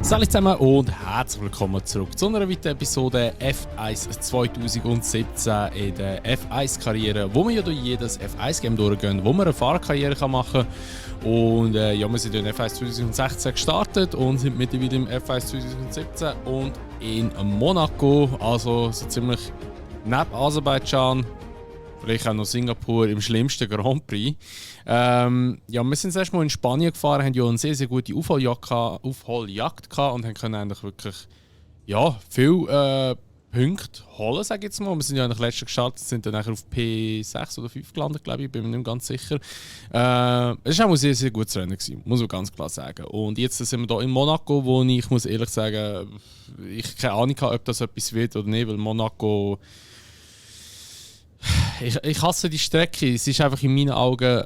Salut zusammen und herzlich willkommen zurück zu einer weiteren Episode F1 2017 in der F1-Karriere, wo wir ja durch jedes F1-Game durchgehen, wo man eine Fahrerkarriere machen kann. Und ja, wir sind in F1 2016 gestartet und sind mittlerweile im F1 2017 und in Monaco, also so ziemlich neben Aserbaidschan. Vielleicht auch noch Singapur im schlimmsten Grand Prix. Ja, wir sind erst mal in Spanien gefahren, haben ja eine sehr, sehr gute Aufholjagd gehabt und können eigentlich wirklich viele Punkte holen, sage ich jetzt mal. Wir sind ja eigentlich letztes gestartet, sind dann nachher auf P6 oder 5 gelandet, glaube ich, bin mir nicht ganz sicher. Es war auch ein sehr, sehr gutes Rennen gewesen, muss man ganz klar sagen. Und jetzt sind wir hier in Monaco, wo ich muss ehrlich sagen, ich keine Ahnung habe, ob das etwas wird oder nicht, weil Monaco... Ich hasse die Strecke. Es ist einfach in meinen Augen,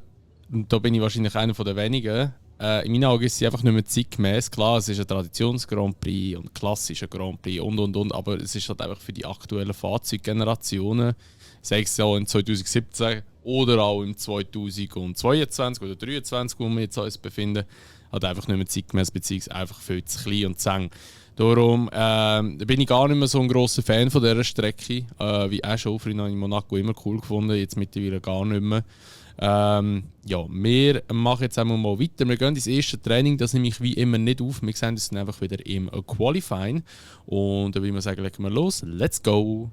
und da bin ich wahrscheinlich einer der wenigen, in meinen Augen ist sie einfach nicht mehr zeitgemäß. Klar, es ist ein Traditions-Grand Prix und ein klassischer Grand Prix und, aber es ist halt einfach für die aktuellen Fahrzeuggenerationen, sei es ja in 2017 oder auch im 2022 oder 2023, wo wir jetzt uns befinden, halt einfach nicht mehr zeitgemäß, beziehungsweise einfach viel zu klein und zu eng. Darum bin ich gar nicht mehr so ein grosser Fan von dieser Strecke. Wie auch schon, früher habe ich Monaco immer cool gefunden, jetzt mittlerweile gar nicht mehr. Ja, wir machen jetzt einmal mal weiter. Wir gehen ins erste Training, das nehme ich wie immer nicht auf. Wir sehen uns dann einfach wieder im Qualifying. Und dann würde ich sagen, legen wir los. Let's go!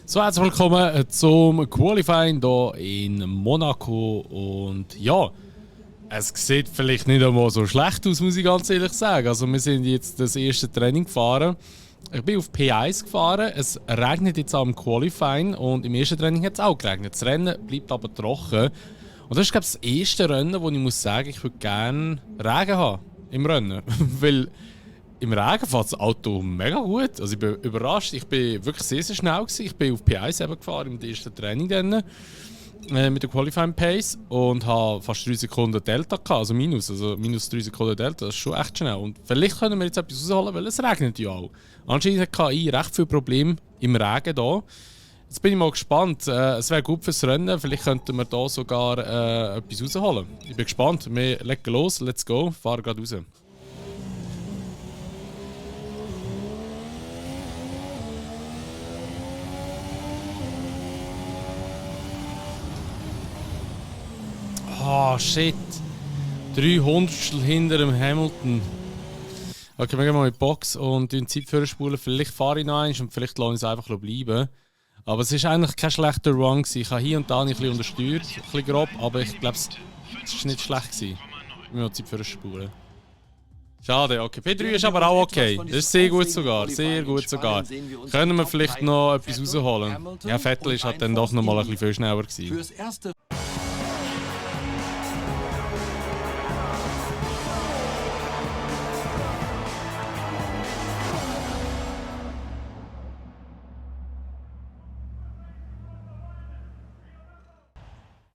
So, herzlich willkommen zum Qualifying hier in Monaco. Und ja, es sieht vielleicht nicht einmal so schlecht aus, muss ich ganz ehrlich sagen. Also wir sind jetzt das erste Training gefahren. Ich bin auf P1 gefahren. Es regnet jetzt auch im Qualifying und im ersten Training hat es auch geregnet. Das Rennen bleibt aber trocken. Und das ist, glaube ich, das erste Rennen, wo ich muss sagen, ich würde gerne Regen haben im Rennen. Weil im Regen fährt das Auto mega gut. Also ich bin überrascht. Ich bin wirklich sehr, sehr schnell gewesen. Ich bin auf P1 eben gefahren im ersten Training dann, mit der Qualifying Pace und habe fast 3 Sekunden Delta gehabt, also minus 3 Sekunden Delta. Das ist schon echt schnell. Und vielleicht können wir jetzt etwas rausholen, weil es regnet ja auch. Anscheinend hat KI recht viele Probleme im Regen hier. Jetzt bin ich mal gespannt. Es wäre gut fürs Rennen. Vielleicht könnten wir da sogar etwas rausholen. Ich bin gespannt. Wir legen los. Let's go. Fahren gerade raus. Ah, shit. 300 hinter dem Hamilton. Okay, wir gehen mal in die Box und die Zeit vorspulen. Vielleicht fahre ich noch eins und vielleicht lasse ich es einfach bleiben. Aber es ist eigentlich kein schlechter Run gewesen. Ich habe hier und da ein bisschen untersteuert, ein bisschen grob, aber ich glaube, es war nicht schlecht gewesen. Ich muss noch Zeit vorspulen. Schade, okay. P3 ist aber auch okay. Das ist sehr gut sogar, sehr gut sogar. Können wir vielleicht noch etwas rausholen? Ja, Vettel ist halt dann doch noch mal ein bisschen viel schneller gewesen.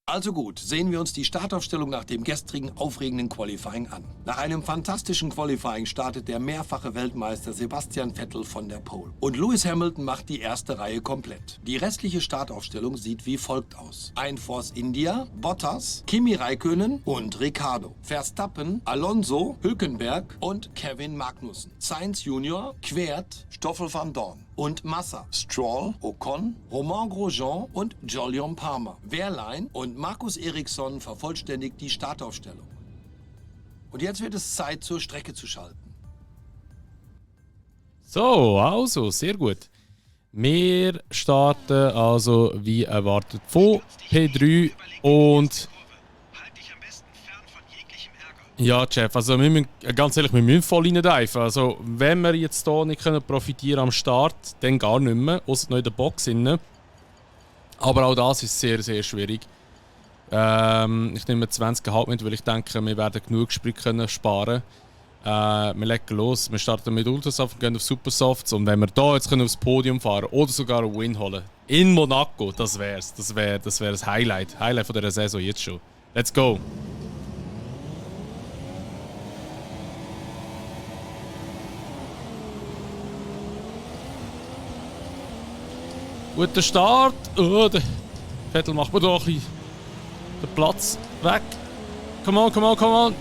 Also gut, sehen wir uns die Startaufstellung nach dem gestrigen aufregenden Qualifying an. Nach einem fantastischen Qualifying startet der mehrfache Weltmeister Sebastian Vettel von der Pole. Und Lewis Hamilton macht die erste Reihe komplett. Die restliche Startaufstellung sieht wie folgt aus. Ein Force India, Bottas, Kimi Räikkönen und Ricciardo. Verstappen, Alonso, Hülkenberg und Kevin Magnussen. Sainz Junior, Kweat, Stoffel van Dorn. Und Massa, Stroll, Ocon, Romain Grosjean und Jolyon Palmer. Wehrlein und Markus Ericsson vervollständigt die Startaufstellung. Und jetzt wird es Zeit, zur Strecke zu schalten. So, also, sehr gut. Wir starten also wie erwartet von P3 und... Ja, Chef, also wir müssen, ganz ehrlich, wir müssen voll reindiven. Also wenn wir jetzt hier nicht profitieren am Start, dann gar nicht mehr, außer noch in der Box. Aber auch das ist sehr, sehr schwierig. Ich nehme 20,5 mit, weil ich denke, wir werden genug Sprit sparen können. Wir legen los, wir starten mit Ultrasoft und gehen auf Supersofts. Und wenn wir hier jetzt aufs Podium fahren oder sogar einen Win holen, in Monaco, das wär's. Das wäre das Highlight von dieser Saison jetzt schon. Let's go! Guter Start. Oh, der Vettel macht mir doch ein bisschen den Platz weg. Come on, come on, come on.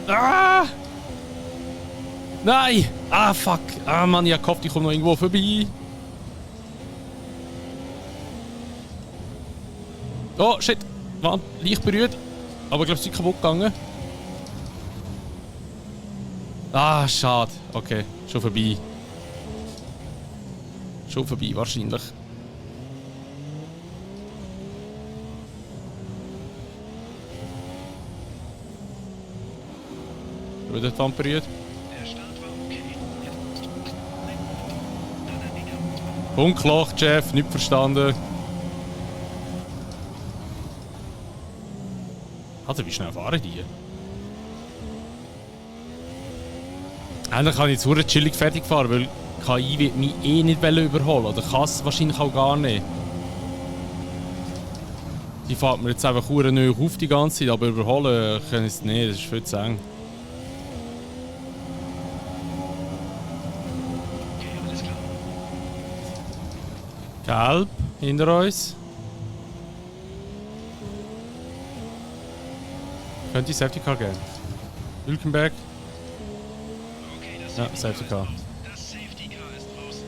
Ah! Nein! Ah, fuck. Ah, Mann, ich hab gehofft, ich komme noch irgendwo vorbei. Oh, shit. Mann, leicht berührt. Aber ich glaube, sie ist kaputt gegangen. Ah, schade. Okay, schon vorbei. Schon vorbei, wahrscheinlich. Wieder die Wand berührt. Funkloch, Jeff, nicht verstanden. Alter, wie schnell fahren die? Eigentlich kann ich jetzt sehr chillig fertig fahren, weil KI wird mich eh nicht überholen. Oder kann es wahrscheinlich auch gar nicht. Die fährt mir jetzt einfach neu auf die ganze Zeit, aber überholen können sie es nicht, das ist viel zu eng. Gelb, hinter uns. Könnte ich Safety Car geben? Hülkenberg? Ja, Safety Car. Das Safety Car ist draußen.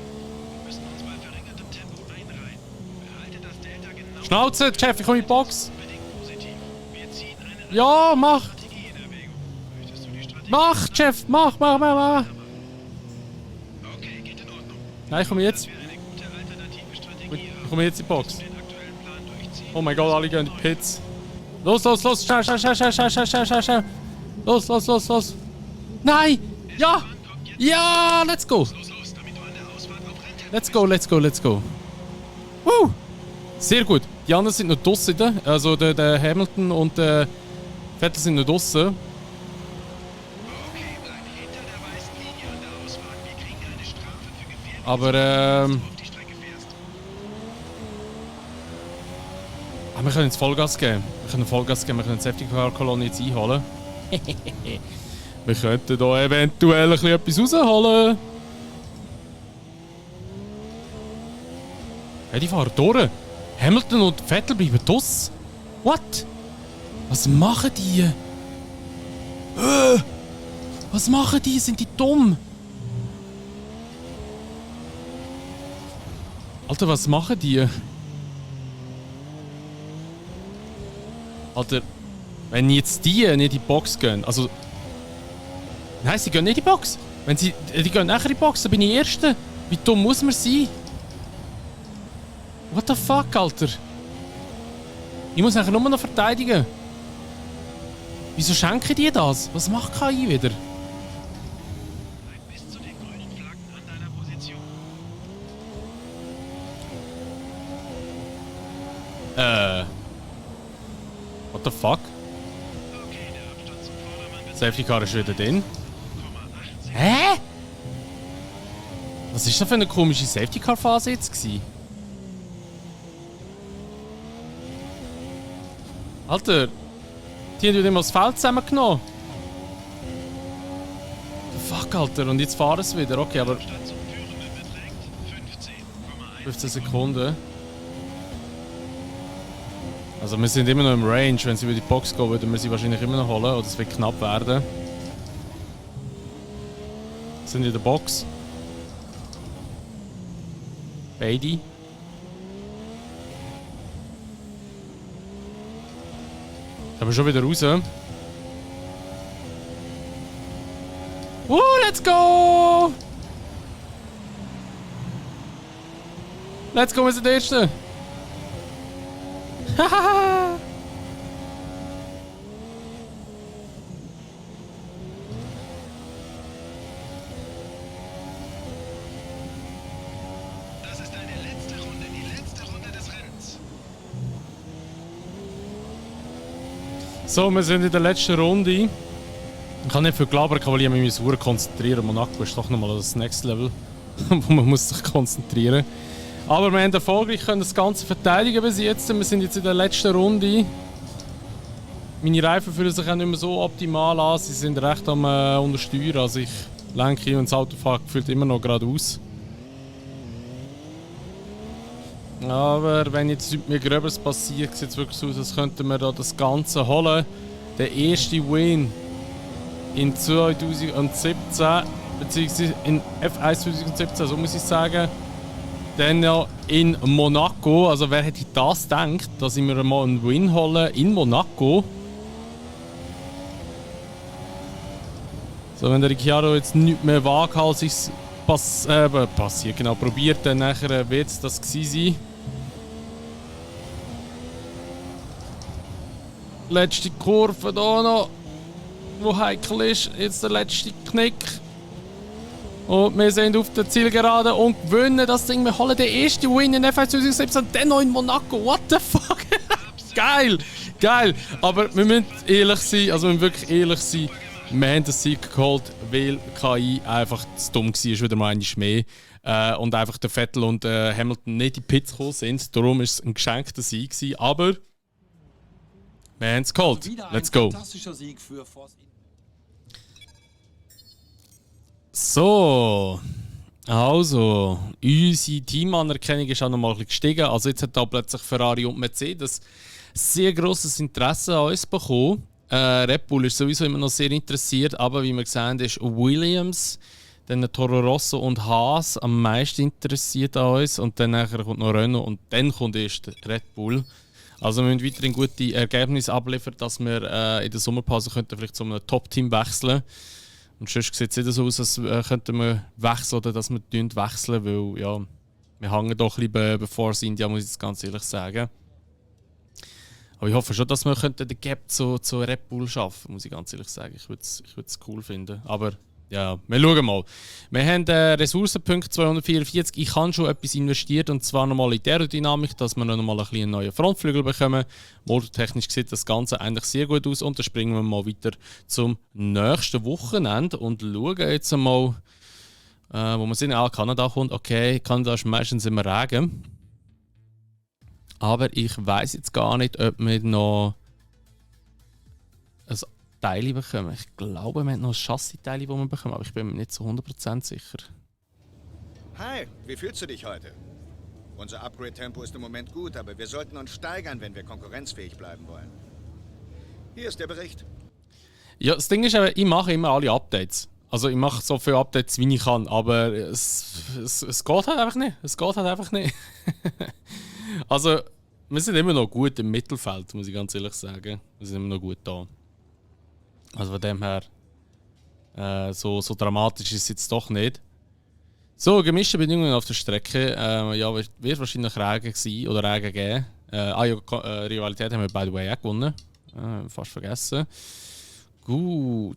Wir müssen uns bei verringertem Tempo einreihen. Behalte das Delta genau. Schnauze, Jeff, ich komme in die Box. Unbedingt positiv. Wir ziehen eine Ja, mach! Strategie in Erwägung. Möchtest du die Strategie? Mach, Jeff, mach! Okay, geht in Ordnung. Nein, ich komme jetzt. Wir eine gute alternative Strategie Ich haben. komme jetzt in die Box. Den aktuellen Plan durchziehen. Oh mein Gott, alle gehen in die Pits. Los, los, los, schnell, schnell, schnell, schnell, schnell, schnell, schnell, schnell. Los, los, los, los. Nein! Ja! Ja, let's go! Los, damit du an der Ausfahrt auf Renntempo Let's go, let's go, let's go. Woo! Sehr gut. Die anderen sind noch draussen. Also der Hamilton und der Vettel sind noch draussen. Okay, bleib hinter der weißen Linie an der Ausfahrt. Wir kriegen eine Strafe für gefährliches Aber Verhalten, auf die Strecke fährst. wir können jetzt Vollgas geben. Wir können Vollgas geben, wir können die Safety Car Kolonne jetzt einholen. Wir könnten da eventuell ein bisschen etwas rausholen. Hey, die fahren durch. Hamilton und Vettel bleiben draus. What? Was machen die? Was machen die? Sind die dumm? Alter, was machen die? Alter, wenn jetzt die nicht in die Box gehen, also... Nein, sie gehen nicht in die Box. Wenn sie... Die gehen nachher in die Box, dann bin ich Erster. Wie dumm muss man sein? What the fuck, Alter? Ich muss nachher nur noch verteidigen. Wieso schenken die das? Was macht KI wieder? Bleib bis zu den grünen Flaggen an deiner Position. What the fuck? Okay, der Abstand zum Vordermann wird Safety Car ist wieder drin. 0,18. Hä? Was ist das für eine komische Safety Car Phase jetzt gewesen? Alter, die haben wieder mal das Feld zusammengenommen. Fuck, Alter, und jetzt fahren sie wieder. Okay, aber Abstand zum Führenden beträgt 15,1. 15 Sekunden. Also wir sind immer noch im Range. Wenn sie über die Box gehen, würden wir sie wahrscheinlich immer noch holen. Oder es wird knapp werden. Sind in der Box. Beide. Aber schon wieder raus. Let's go! Let's go, wir sind der Erste. Hahaha! Das ist deine letzte Runde, die letzte Runde des Rennens. So, wir sind in der letzten Runde. Ich kann nicht viel gelabert, weil ich mich sehr konzentrieren muss. Monaco ist doch nochmal das Next Level, wo man muss sich konzentrieren. Aber wir haben erfolgreich das Ganze verteidigen bis jetzt. Wir sind jetzt in der letzten Runde. Meine Reifen fühlen sich auch nicht mehr so optimal an. Sie sind recht am Untersteuern. Also ich lenke und das Auto fährt gefühlt immer noch geradeaus. Aber wenn jetzt nichts mehr Gröberes passiert, sieht es wirklich so aus, als könnten wir da das Ganze holen. Der erste Win in 2017, beziehungsweise in F1 2017, so muss ich sagen. Dann ja in Monaco, also wer hätte das gedacht, dass ich mir mal einen Win holen in Monaco. So, wenn der Ricciardo jetzt nichts mehr waghalsig passiert, genau, probiert, dann nachher wird es das gewesen sein. Letzte Kurve hier noch, wo heikel ist, jetzt der letzte Knick. Und wir sind auf der Zielgerade und gewinnen das Ding. Wir holen den ersten Win in F1 2017 und dann noch in Monaco. What the fuck? Geil! Geil! Aber wir müssen ehrlich sein, also wir müssen wirklich ehrlich sein. Wir haben den Sieg geholt, weil KI einfach zu dumm war, wieder mal einmal mehr. Und einfach der Vettel und Hamilton nicht in die Pits gekommen sind. Darum war es ein geschenkter Sieg. Aber wir haben es geholt. Let's go! Fantastischer Sieg für Force India. So, also, unsere Teamanerkennung ist auch noch mal ein bisschen gestiegen. Also jetzt hat da plötzlich Ferrari und Mercedes sehr grosses Interesse an uns bekommen. Red Bull ist sowieso immer noch sehr interessiert, aber wie wir sehen, ist Williams, dann Toro Rosso und Haas am meisten interessiert an uns. Und dann nachher kommt noch Renault und dann kommt erst Red Bull. Also wir müssen weiterhin gute Ergebnisse abliefern, dass wir in der Sommerpause könnten vielleicht zu einem Top-Team wechseln. Und sonst sieht es nicht so aus, als könnten wir wechseln oder dass wir wechseln, weil ja, wir hängen doch ein bisschen bei Force India, muss ich jetzt ganz ehrlich sagen. Aber ich hoffe schon, dass wir den Gap zu Red Bull schaffen, muss ich ganz ehrlich sagen. Ich würde es cool finden. Aber ja, wir schauen mal. Wir haben Ressourcenpunkt 244. Ich habe schon etwas investiert, und zwar nochmal in die Aerodynamik, dass wir noch mal ein bisschen einen neuen Frontflügel bekommen. Motortechnisch sieht das Ganze eigentlich sehr gut aus. Und dann springen wir mal weiter zum nächsten Wochenende und schauen jetzt mal, wo wir sind. Kanada kommt. Okay, Kanada ist meistens immer Regen. Aber ich weiß jetzt gar nicht, ob wir noch ein Teile bekommen. Ich glaube, wir haben noch ein Chassis-Teile, das wir bekommen, aber ich bin mir nicht zu 100% sicher. Hi, wie fühlst du dich heute? Unser Upgrade-Tempo ist im Moment gut, aber wir sollten uns steigern, wenn wir konkurrenzfähig bleiben wollen. Hier ist der Bericht. Ja, das Ding ist aber, ich mache immer alle Updates. Also ich mache so viele Updates, wie ich kann, aber es geht halt einfach nicht. Es geht halt einfach nicht. Also, wir sind immer noch gut im Mittelfeld, muss ich ganz ehrlich sagen. Wir sind immer noch gut da. Also von dem her, so dramatisch ist es jetzt doch nicht. So, gemischte Bedingungen auf der Strecke. Ja, wird wahrscheinlich Regen sein oder Regen geben. Rivalität haben wir by the way auch gewonnen. Fast vergessen. Gut.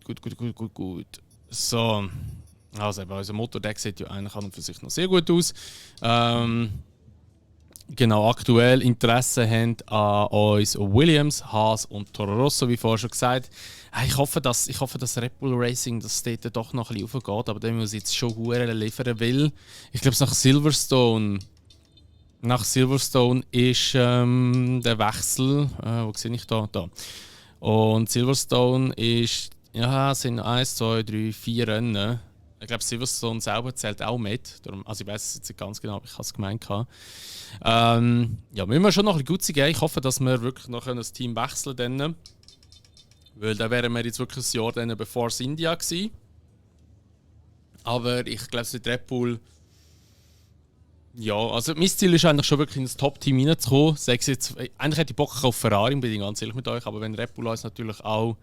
So, also eben, unser Motordeck sieht ja eigentlich an und für sich noch sehr gut aus. Genau, aktuell Interesse haben an uns Williams, Haas und Toro Rosso, wie vorher schon gesagt. Ich hoffe, dass Red Bull Racing das dort doch noch ein bisschen aufgeht, aber dann muss ich jetzt schon Huren liefern, weil ich glaube, nach Silverstone ist der Wechsel, wo sehe ich da? Und Silverstone ist, ja, sind 1, 2, 3, 4 Rennen. Ich glaube, Silverstone selber zählt auch mit. Also ich weiß es jetzt nicht ganz genau, aber ich habe es gemeint. Ja, müssen wir schon noch ein bisschen gut sein. Ich hoffe, dass wir wirklich noch ein Team wechseln können. Weil dann wären wir jetzt wirklich ein Jahr dann bevor es India gewesen. Aber ich glaube, mit Red Bull. Ja, also mein Ziel ist eigentlich schon wirklich ins Top-Team reinzukommen. Eigentlich hätte ich Bock auf Ferrari, bin ich ganz ehrlich mit euch. Aber wenn Red Bull uns natürlich auch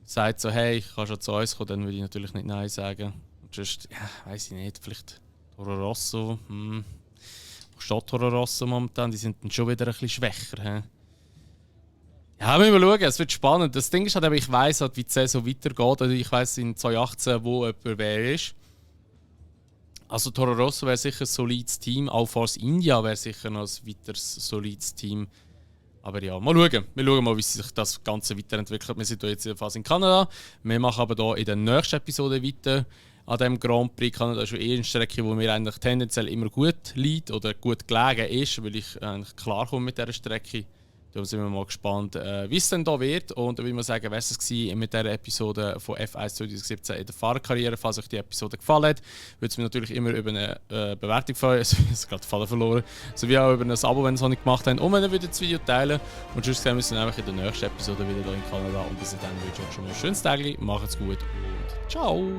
sagt, so, hey, ich kann schon zu uns kommen, dann würde ich natürlich nicht Nein sagen. Und sonst, ja, weiß ich nicht, vielleicht Toro Rosso. Wo steht Toro Rosso momentan? Die sind dann schon wieder ein bisschen schwächer. He? Ja, müssen wir schauen, es wird spannend. Das Ding ist halt, ich weiss halt, wie die Saison weitergeht. Also ich weiss in 2018, wo jemand wer ist. Also Toro Rosso wäre sicher ein solides Team. Auch Force India wäre sicher noch ein weiteres solides Team. Aber ja, mal schauen. Wir schauen mal, wie sich das Ganze weiterentwickelt. Wir sind hier jetzt jedenfalls in Kanada. Wir machen aber hier in der nächsten Episode weiter an diesem Grand Prix. Kanada ist schon eher eine Strecke, die mir eigentlich tendenziell immer gut liegt oder gut gelegen ist, weil ich eigentlich klar komme mit dieser Strecke. Da sind wir mal gespannt, wie es denn da wird. Und da würde ich sagen, wäre es mit dieser Episode von F1 2017 in der Fahrerkarriere. Falls euch die Episode gefallen hat, würde es mich natürlich immer über eine Bewertung freuen. Ich habe gerade Faden verloren. Sowie auch über ein Abo, wenn ihr es noch nicht gemacht habt. Und wenn ihr das Video teilen. Und sonst sehen wir uns dann einfach in der nächsten Episode wieder hier in Kanada. Und bis dann wünsche ich euch schon mal ein schönes Tag. Macht's gut und ciao!